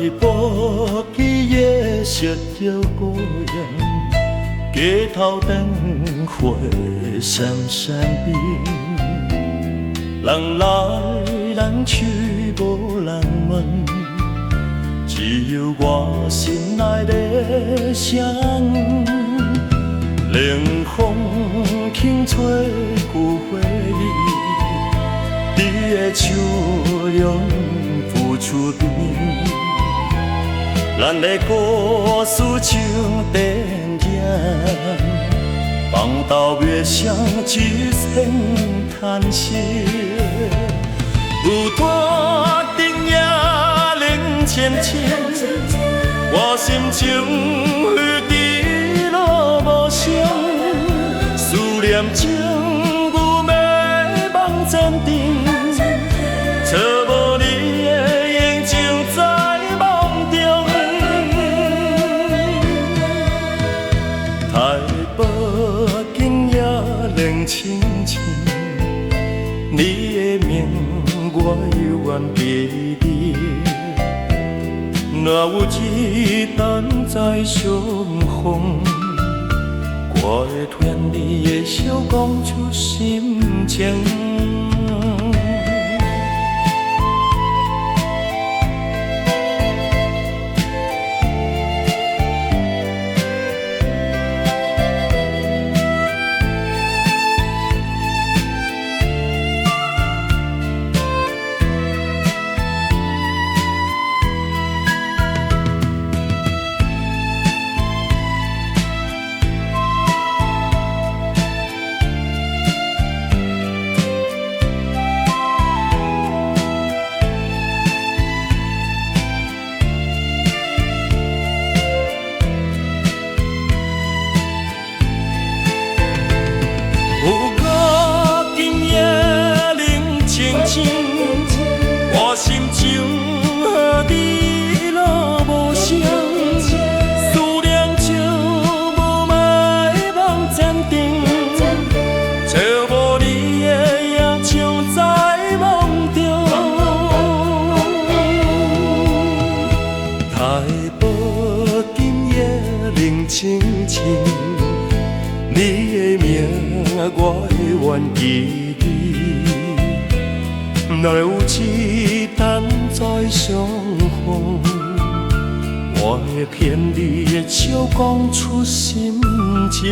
北今夜熄著孤影，街頭燈火閃閃燈，人來人去無人問，只有我心內在想。冷風輕吹舊回憶，你的笑容浮出面。咱的故事像電影，放到月上一聲嘆息。霧斷燈夜冷清清，我心情虛低落無聲，思念情霧迷茫前程，找無你的影像在夢中。台北今夜冷清清，你的名我猶原記得。若有一等再相逢，我會牽你的手講出心情。有我今夜冷清清，我心情予你落無聲，思念像霧迷茫前程，找無你的影像在夢中。台北今夜冷清清，你的名我會願記得。若有一等再相逢，我會牽你的手講出心情。